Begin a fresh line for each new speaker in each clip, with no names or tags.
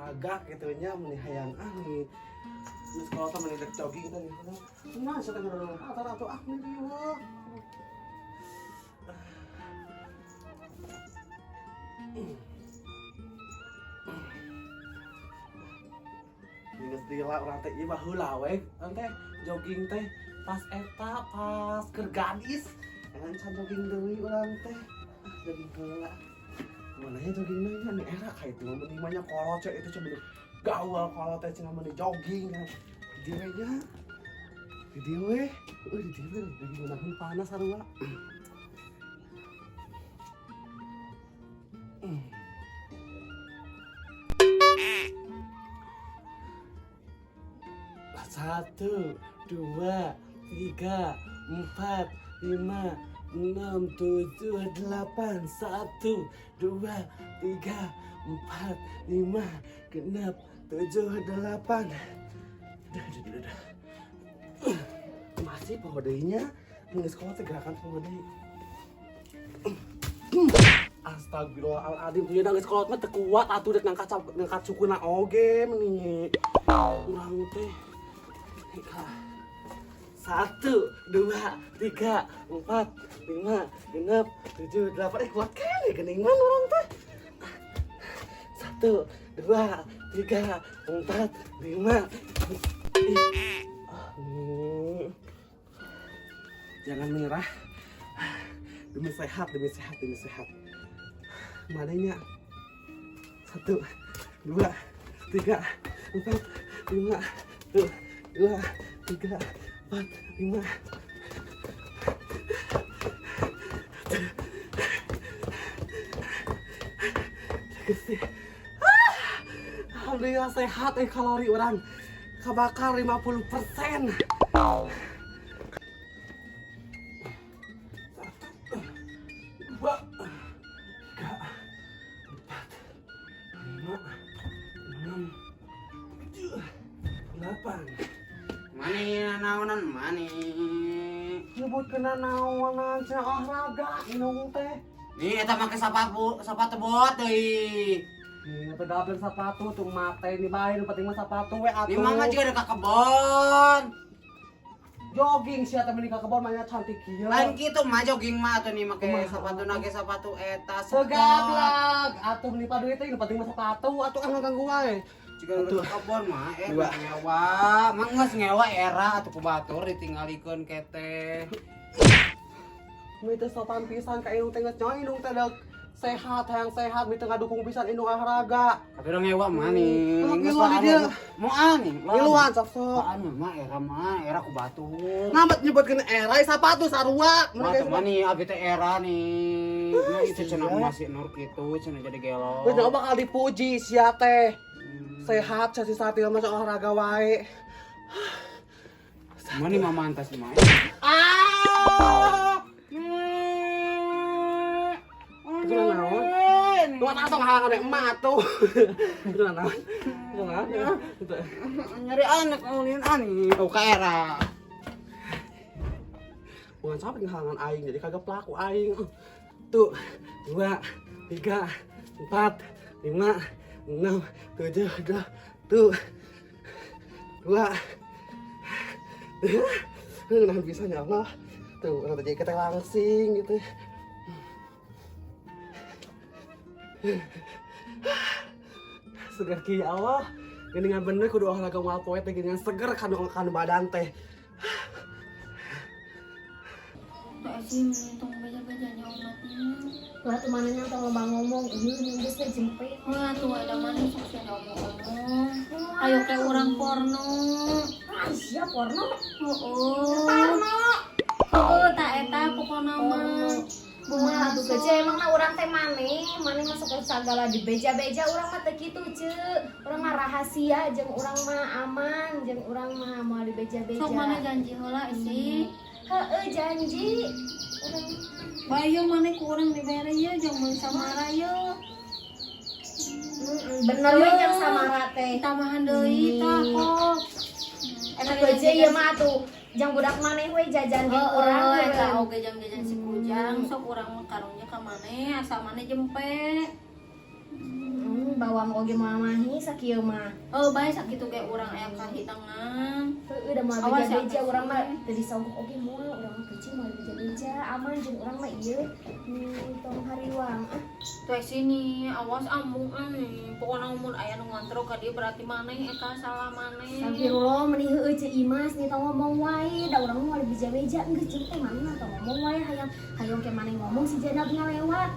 Olahraga gitu nya, meni hayang ah nih. Terus kalau sama nih jogging tadi. Nah, saya tengah dulu. Ah, atuh ah nih dieu. Geus lila urang teh ieu baheula we, urang teh jogging teh pas eta pas keur gadis. Jangan can jogging deui urang teh. Ah, jogging heula. Mana ya jogging nya nih era kayak itu mah mending banyak kolot cek itu cuma gaul kolot teh cenah mending jogging kan. Di dieu nya. Di dieu we. Euy di dieu we jogging ngeunaheun panas sarua. Satu, dua, tiga, empat, lima, enam, tujuh, delapan. Satu, dua, tiga, empat, lima, genap, tujuh, delapan. Udah, udah, udah, udah. Masih poho deui nya. Mun sekolah teh gerakan poho deui. Astagfirullahaladzim, tuh ya geus kolot mah teu kuat atuh rek ngangkat ngangkat sukuna oge meni. Urang teh. Satu, dua, tiga, empat, lima, genep, tujuh, delapan. Kuat kene geuning man urang teh. Satu, dua, tiga, empat, lima. Jangan menyerah. Demi sehat, demi sehat, demi sehat. Mananya? Satu, dua, tiga, empat, lima, tuh, dua, tiga, empat, lima. Alhamdulillah sehat, kalori orang kebakar 50%. Satu, dua, tiga, empat, lima, enam, tujuh, delapan.
Mani naonan mani.
Nyebut kena naonan cenah olahraga minum teh.
Nih eta make sepatu sepatu bot deui.
Nih tegapkeun sepatu tuh mate ini bae nu penting mah sepatu we atuh.
Nih mama juga ada ka kebon.
Jogging sia teh mending ka kebon mah cantik kieu.
Lain kitu mah jogging mah atuh nih make
Kumaha?
Sepatu nage sepatu eta
Segablak atuh meni paduit teh nu penting mah sepatu atuh ah ngaganggu wae.
Jika
Atuh.
ka kebon mah
Dua.
Ngewa, mah geus ngewa era atuh ku batur ditinggalikeun kete.
Mi teh sopan pisan ka indung teh geus nyawa indung teh deuk sehat hayang sehat mi teh ngadukung pisan indung olahraga.
Tapi udah ngewa mah nih.
Kalau
Geus
ngiluan di dieu.
Moal nih.
Ngiluan sok sok.
Anu mah era ku batur.
Namet nyebutkeun era sepatu sarua.
Mah tuh mah nih abi teh era nih. Nah itu cenah
sia.
Masih nur kitu cenah jadi gelo.
Geus nyawa bakal dipuji sia teh. Sehat sia si Satil mah olahraga wae.
Mah nih mama antas di mah.
Ah! Itu naon? Tuh langsung halangan emak atuh. Itu naon? Itu naon? Itu.
Nyari anak ulin ani. Oh ka era.
Bukan sampai halangan aing jadi kagak pelaku aing. Tuh, dua, tiga, empat, lima, enam, tujuh, dua, tuh, dua. Nah, bisa ya Allah. Tuh, kenapa jadi kita langsing gitu. Seger ki ya Allah. Geningan bener kudu olahraga moal poe teh geningan seger kanu kanu badan teh.
Tuh sih tong beja-bejanya umatnya.
Lah tuh mananya tong loba ngomong, ieu geus teh jempe.
Wah tuh ada mana sok sih ngomong-ngomong. Ayo ke urang porno.
Ah, sia porno.
Heeh.
Porno.
Heeh, tak eta pokona mah.
Kumaha tuh geus emangna urang teh maneh, maneh masuk ke sagala dibeja-beja urang mah teu kitu, Ceu. Urang mah rahasia jeung urang mah aman, jeung urang mah moal dibeja-beja.
Sok mana janji heula sih.
Heeh, janji. Urang
Bayo maneh ku urang dibere ye jeung meuli samara ye.
Bener we jeung samara teh.
Tambahan deui tah kok.
Eta geus ieu mah atuh jang budak maneh we jajan ge urang.
Heeh, eta oge jang jajan si Kujang, sok urang mah karunya ka maneh asal maneh jempe.
Bawang oge moal mahi sakieu mah.
Oh, bae sakitu ge urang aya kahitangan.
Heueuh da moal
Awas ya,
beja-beja urang mah
Kak.
teu disogok oge moal urang mah kecil moal beja-beja aman jeung urang mah ieu tong hariwang ah.
Tuh sini, awas amung euy. Pokona mun aya nu ngontrol ka dieu berarti maneh eta salah maneh.
Astagfirullah meni heueuh Ceu Imas nih tong ngomong wae da urang moal beja-beja geus jeung teh maneh tong ngomong wae hayang hayang ke maneh ngomong si Jenab ngalewat.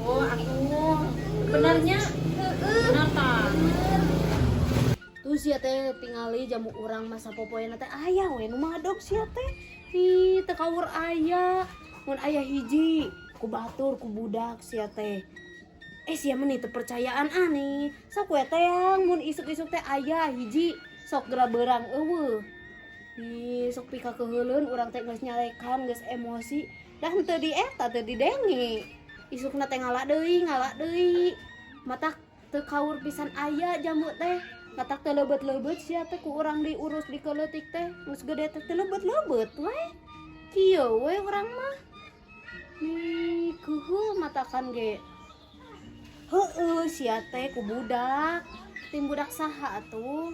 Oh, atuh. Benarnya
Heeh.
benar ta?
Tuh sia teh tingali jamu urang masa popoena teh aya we nu madog sia teh. Ih, teu kawur aya. Mun aya hiji ku batur ku budak sia teh. Eh sia mah teu percayaan aneh. Sok we teh yang mun isuk-isuk teh aya hiji sok geura beurang eueuh. Ih, sok pika keuheuleun urang teh geus nyalekan geus emosi. Dah henteu di eta teu didenge. Isukna teh ngala deui, ngala deui. Matak teu kawur pisan aya jamu teh. Matak teu leubet-leubet sia teh ku urang diurus dikeleutik teh. Geus gede teh teu leubet-leubet we. Kieu we urang mah. Nih, keuheuh matakan ge. Heueuh sia teh ku budak. Tim budak saha atuh?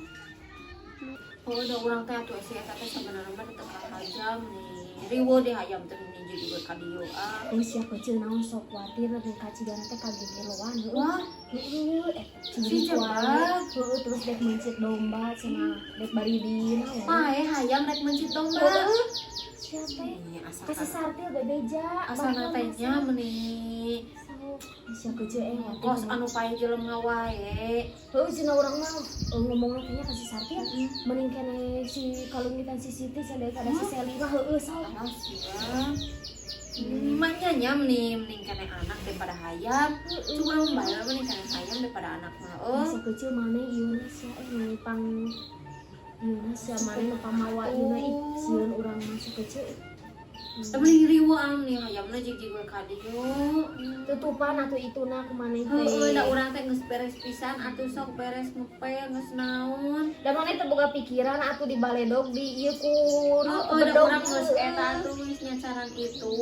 Oh, udah urang teh atuh si eta teh sabenerna mah teu hayam nih. Riweuh deh hayam teh niji juga ka dieu ah.
Euy sia kecil naon sok kuatir lebih ka cigana teh kagegeloan heueuh.
Wah,
Heueuh
Si Jebak.
Heueuh terus dek mencit domba cenah dek bari di naon.
Pae hayam rek mencit domba.
Heueuh. Sia teh
Nih, asa
kasih sartil bebeja.
asana teh nya meuni
Sia kecil eh
kos anu pae jelema wae.
Heueuh cenah urang mah ngomongna teh nya kasih sartil mending kene si kalungitan si Siti cenah daripada si Seli mah heueuh sok.
Manya nya meni mending kene anak daripada hayam. Cuma bae mending kene hayam daripada anak mah. Oh,
Masa kecil mana ieu sia nu pang ieu sia mana nu pamawa ieu ih sieun urang masa kecil.
Tapi riweuh am nih hayamna jig-jig we ka dieu.
Tutupan atuh ituna ku maneh teh.
Heueuh da urang teh geus beres pisan atuh sok beres ngepel geus naon.
Da maneh teu boga pikiran atuh di baledog di ieu ku
Heueuh da urang geus eta atuh geus nyacaran itu.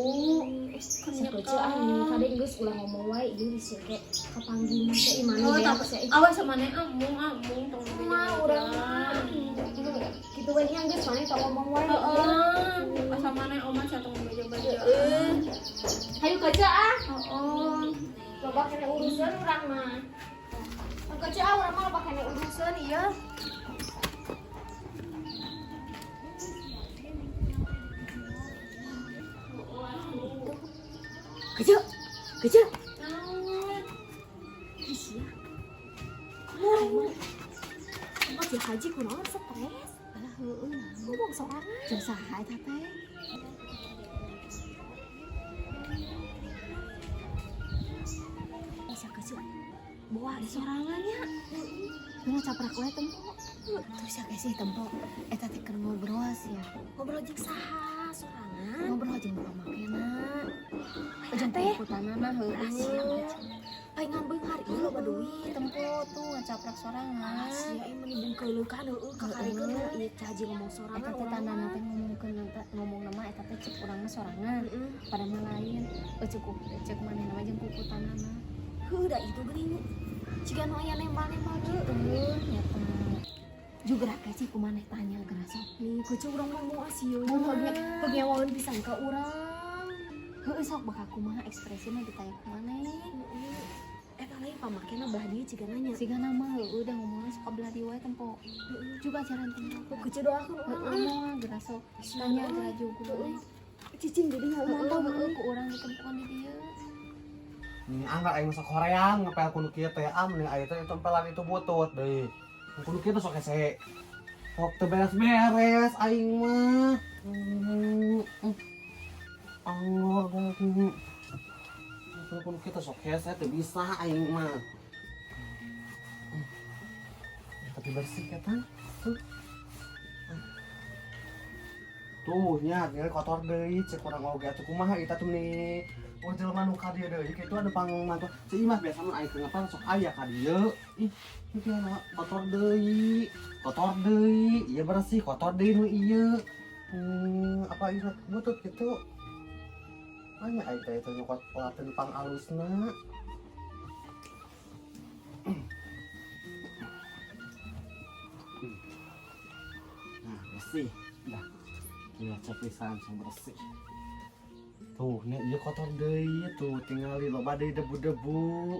Sia kecil ah ini kade geus ulah ngomong wae ieu bisi ke kapanggih sia imane
Oh,
beak
tapi
sia.
awas sama maneh amung amung tong
Mah urang mah kitu we nya geus maneh tong ngomong wae.
Heeh, asa maneh omat sia tong beja-beja.
Heeh. Hayu kaca ah.
Heeh.
Loba kene urusan urang mah. Kaca ah urang mah loba kene urusan ieu. Kaca. Kaca.
Naon?
Ih sia. Ngomong. Tempat ya haji kunaon stres.
Alah heueuh naon.
Ngomong sorangan.
Jeung saha eta teh?
Sia kecil. Bawa
Sorangan nya. Nu caprak we tempo. Tuh sia sih tempo. Eta teh keur ngobrol sia.
Ngobrol jeung saha sorangan.
Ngobrol jeung pamakena.
Eta
Jeung
teh.
kukutanana heueuh.
Palingan beunghar ieu loba duit.
Tempo tuh ngacaprak sorangan.
Sia ieu meni bungkeuleukan heueuh kakarikeun ieu teh haji ngomong sorangan.
Eta teh tandana teh ngomongkeun ngomong nama eta teh cek urang mah sorangan.
Heeh.
Pada mah lain. Cukup cek manehna mah jeung kukutanana.
Heuh da itu geuning. Ciga nu aya nembal-nembal kitu.
Heueuh nyata. Juga rek sih kumaneh tanya geura sok.
Nih kucu urang ngomong ah sieun heug ngewaeun pisan ka urang.
Heueuh sok bakal kumaha ekspresina ditanya kumaneh.
Eta lain pamakena belah dieu ciga nanya.
Siga nama heueuh da ngomongna sok ka belah dieu wae tempo. Juga ajaran tempo.
Kucu doakeun urang
Heueuh moal geura sok. Tanya geura juga.
Heueuh. Cicing jadinya
Heueuh
mantau
heueuh ku urang ditempoan di dieu.
Nih anggar aing sok hoream ngepel kudu kieu teh am nih aya teh tempelan itu butut deui. Kudu kieu teh sok hese. Sok teu beres-beres aing mah. Anggar kudu. Kudu kieu teh sok hese teu bisa aing mah. Tapi bersih eta. Tuh. Tuh nya tinggal kotor deui cek urang oge atuh kumaha eta tuh nih. Oh jelema nu ka dieu deui kitu ada pangmantu. Si Imas biasa mun aing keur ngepel sok aya ka dieu. Ih, kitu na kotor deui. Kotor deui, ieu bersih kotor deui nu ieu. Apa ieu butut kitu. Banyak aing teh nyokot laten pang alusna. Bersih. Dah. Ngaca pisan bersih. Tuh, nya ieu kotor deui tuh, tingali loba deui debu-debu.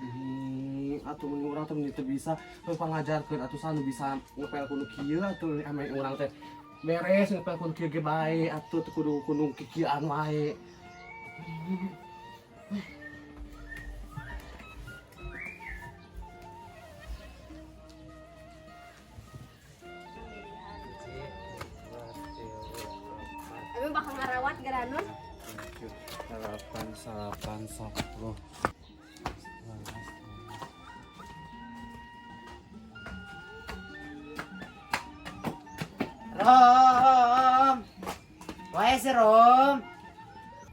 Ih, atuh mun urang teh teu bisa teu pangajarkeun atuh sanu bisa ngepel kudu kieu atuh ame urang teh beres ngepel kudu kieu ge bae atuh teu kudu kudu kikieuan wae.
Abi bakal ngarawat geranun.
8, 9, 10.
Rom. Wae si Rom.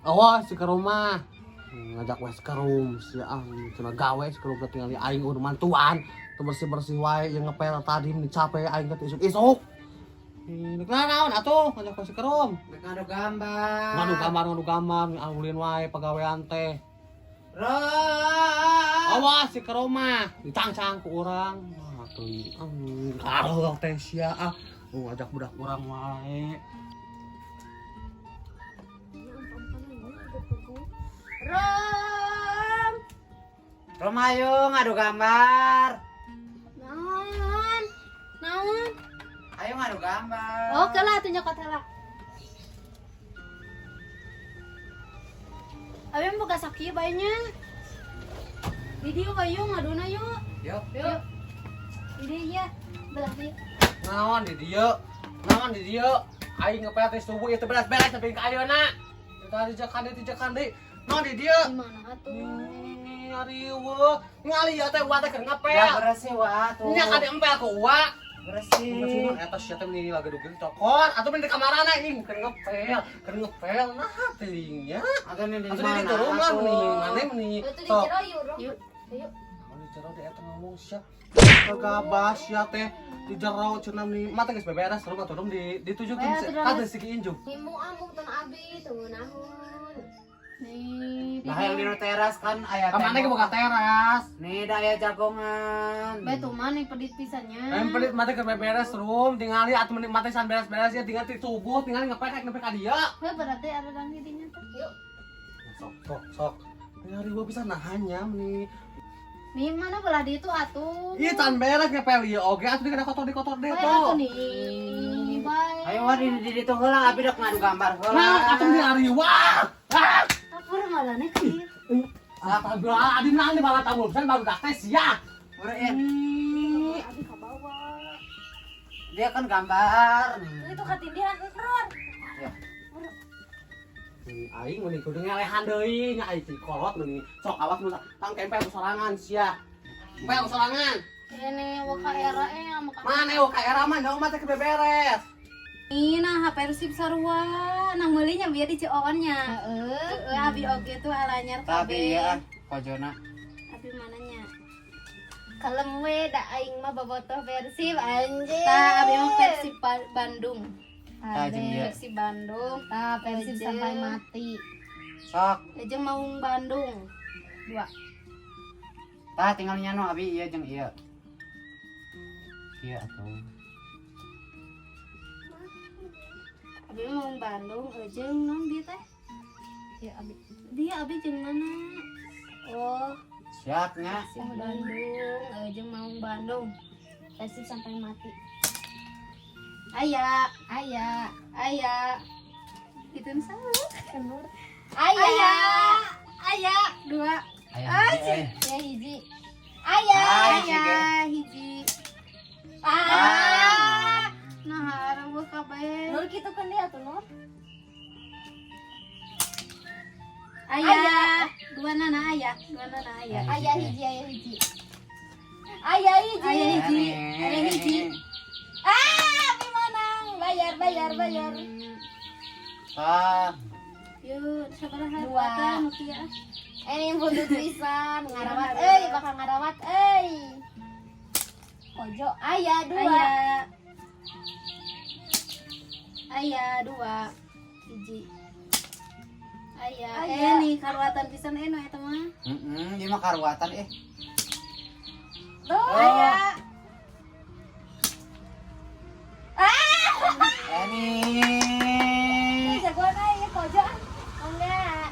Awas si ke rumah. Ngajak wes ke rum si ah cenah gawe si ke rumah tinggal aing udah mantuan. Teu bersih-bersih wae yang ngepel tadi meni capek aing teh isuk-isuk. Ini naon atuh ngajak wes ke rum.
Rek ngadu gambar.
Ngadu gambar ulin wae pagawean teh.
Rom.
Awas si ke rumah dicangcang ku urang. Wah teuing kareuh teh sia ah. Ngajak budak urang wae.
Rom.
Rom ayo ngadu gambar.
Naon? Naon?
Ayo ngadu gambar.
Oke lah atuh nyokot heula. Abi mah boga sakieu bae nya. Di dieu ayo ngaduna yuk.
Yuk.
Yuk. Di dieu ya. Belah dieu.
Naon di dieu? Naon di dieu? Aing ngepel teh subuh ieu teh beres-beres sampai ka ayeuna. Tadi jekan deui. Naon di dieu?
Di mana atuh?
Ini riweuh. Ngali ieu teh uwa teh keur ngepel.
Ya bersih wa tuh.
Nya kade empel ku uwa.
Bersih.
Eta sia teh meni lagedug cokor atuh meni di kamarana ing keur ngepel. Nah teuing nya.
Atau ini di
Atuh di
mana?
ditu rumah
atuh?
meni mane meni.
Itu di
Sok.
jero yuk, Rom.
Yuk.
Yuk.
Naon di jero teh eta ngomong sia. Kagabah sia teh di jero cenah meni mata geus beberes rumah atuh di ditujukeun
Bae, atuh,
kade siki injuk.
Himu amung ton abi teu ngeunaheun.
Nih, di
Nah, yang di teras kan aya
Kamana ge
tembok.
boga teras.
Nih da aya jagongan.
Bae tuh mana pedit pisannya.
Yang pelit mati ke beberes rum, tingali atuh meni mati san beres-beres ya tinggal ti subuh, tinggal ngepek nepi ka dieu.
Heuh berarti ada dang di dinya teh.
Yuk.
Sok sok sok. Nyari gua bisa nahannya meni.
Nih mana belah ditu atuh.
Ih can beres ngepel ieu oge atuh dikena kotor di kotor deh
Bae atuh
tuh.
nih. Bae.
Ayo wa di ditu heula abi dek ngadu gambar heula.
Nah, atuh di ari wah. Ah.
Apur malane kieu.
Astagfirullah, adi naon di bala tamu pisan baru dak teh sia.
Urang ya.
Abi ka bawah.
Dia kan gambar.
Itu katindihan Ron.
Ya.
Aing meni kudu ngelehan deui nya aing si kolot meni. Sok awas mun tang tempel sorangan sia. Tempel sorangan.
Ini waka era sama ka.
Mana waka era mah nyaho mah teh beberes.
Ih, nah Persib sarua. Nang meulinya biar di Cioon nya. Heeh. Abi oge tuh alanyar
Tapi ya kojona.
Abi mananya?
Kalem we da aing mah bobotoh Persib anjir.
Tah, abi mah Persib Bandung.
Tah jeung ieu.
Persib Bandung.
Tah Persib
Ejeng.
sampai mati.
Sok.
Ejeng Maung Bandung. Dua.
Tah tinggal nyano abi ieu jeung ieu. Ieu atuh.
Abi mah Maung Bandung, ejeng non dia teh?
Ya abi.
Dia abi jeung mana? Oh,
Siap nya.
Persib Bandung, ejeng Maung Bandung.
Persib sampai mati.
Aya,
Aya.
aya. Itu sama.
Kenur. Aya.
Aya. Aya, dua.
Aya hiji euy.
Ya hiji. Aya.
Ah, hiji
Aya,
ge.
hiji.
Ah.
Nah, areuh kabeh.
Nur kitu kan dia tuh Nur.
Aya, dua nana aya, dua nana aya.
Aya hiji, aya hiji. Aya hiji.
Aya hiji, aya hiji.
Ah, abi menang. Bayar, bayar, bayar.
Tah.
Yuk, sabaraha
Dua.
nu kieu ah.
Ini buntut pisan, ngarawat euy, bakal ngarawat euy. Kojo aya dua.
Aya. Aya dua. Hiji. Aya.
Aya.
Nih karuatan pisan nu eta mah.
Heeh, ieu mah karuatan eh.
Tuh.
Aya.
Ah!
Eni.
Jagoan aya kojo ah. Enggak.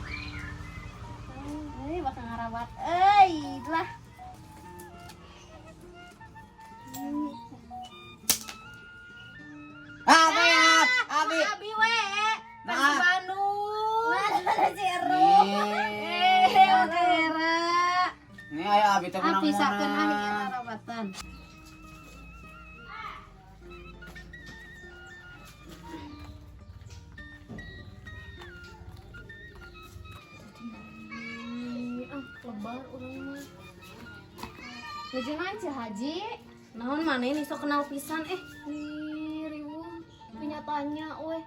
Ini bakal ngarawat. Euy, itulah.
Abi, Abi.
Abi we.
Nah.
Persib Bandung. Nah, si Eru.
Nih.
Era.
Nih aya abi teh menang.
Ah, pisakeun ah ieu rawatan.
Ah, lebar urang mah. Nuju naon Ceu Haji?
Naon maneh nih sok kenal pisan eh.
Nih, riweuh punya tanya weh.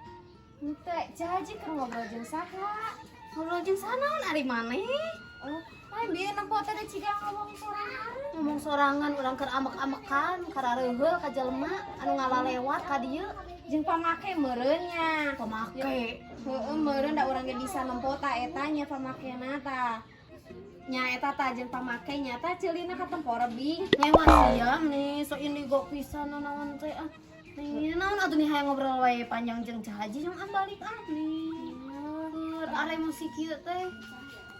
Henteu, Ceu Haji keur ngobrol jeung saha?
Ngobrol jeung saha naon ari maneh?
Oh, lain bieu nempo teh da ciga ngomong sorangan.
Ngomong sorangan urang keur amek-amekan, karareuheul ka jelema anu ngalalewat ka dieu.
Jeung pamake meureun nya.
Pamake.
Heeh, meureun da urang ge bisa nempo ta eta nya pamakena ta. Nya eta ta jeung pamake nya ta ceulina katempo rebing.
Ngewan sia nih sok indigo pisan naon teh ah. Nih naon atuh nih hayang ngobrol wae panjang jeung Ceu Haji jeung ah balik ah nih. Keur are musik kieu teh.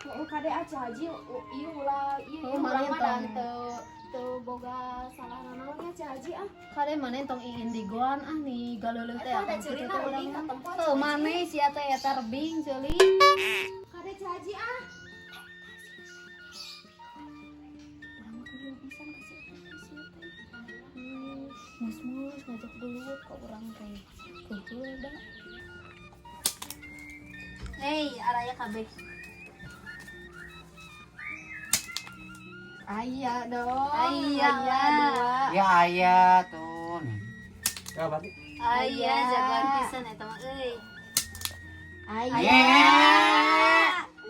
Heeh, kade ah Ceu Haji ieu ulah ieu
Oh,
urang
maneh
mah da
tong.
teu teu boga salah nanaon nya Ceu Haji ah.
Kade maneh tong indigoan ah nih galeuleut teh.
Eta da ceulina rebing katempo.
Heuh maneh sia teh eta rebing ceuli.
Kade Ceu Haji ah.
Urang mah kudu pisan ka si eta sia teh. Mus-mus ngajak gelut ka urang teh. Keheul da.
Hei, araya kabeh.
Aya dong.
Aya lah.
Dua.
Ya aya tuh nih.
Ya berarti
Aya jagoan pisan eta mah euy.
Aya.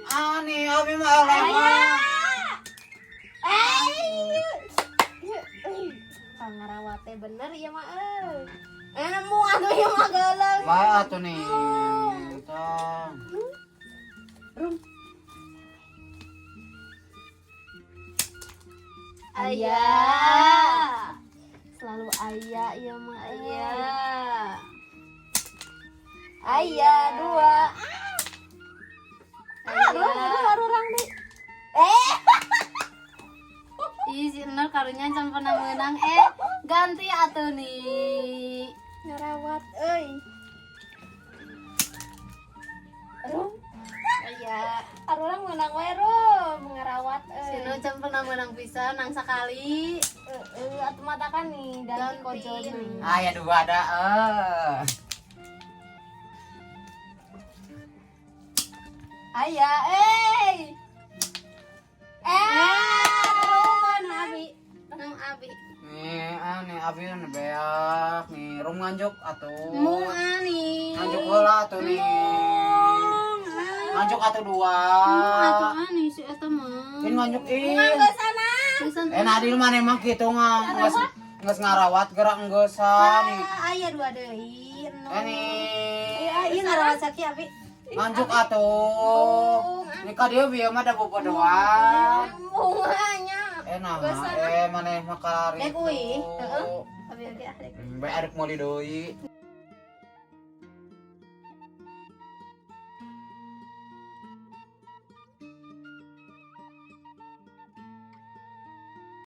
Ah nih abi mah eleh.
Pangarawate bener ieu mah euy. Eh nemu atuh ieu mah geuleuh.
Bae atuh nih. Tong.
Aya.
Selalu aya ieu mah euy.
Aya. Aya dua.
Ah, aduh, urang deui.
Ih, si Enol karunya can pernah menang ganti atuh nih.
Ngarawat euy. Rum,
Aya.
arurang menang we rum, ngarawat
Si
euy.
Enol can pernah menang pisan nang sakali.
Heeh, atuh matakan nih ganti
Ganti.
kojona.
Aya dua ada eh.
Aya, euy. Eh,
Nang abi. Nang abi.
Nih, ah nih abi nih beak nih rum nganjuk atuh.
Mung ani.
Nganjuk heula atuh nih.
Mung. Ah.
Nganjuk atuh dua.
Mung atuh ani si eta mah.
Ini nganjuk in.
sana.
Pisan.
Eh Nadil mana emang gitu nggak nggak ngarawat gerak nggeusan nih.
Aya dua deui.
Eh nih.
Iya ngarawat saki abi.
Nganjuk atuh. Nih ka dieu bieu mah da bobodoan.
Bunganya.
Eh nah, maneh mah kalari.
Dek uih, heeh. Abi oge ah dek.
Bae arek meuli deui.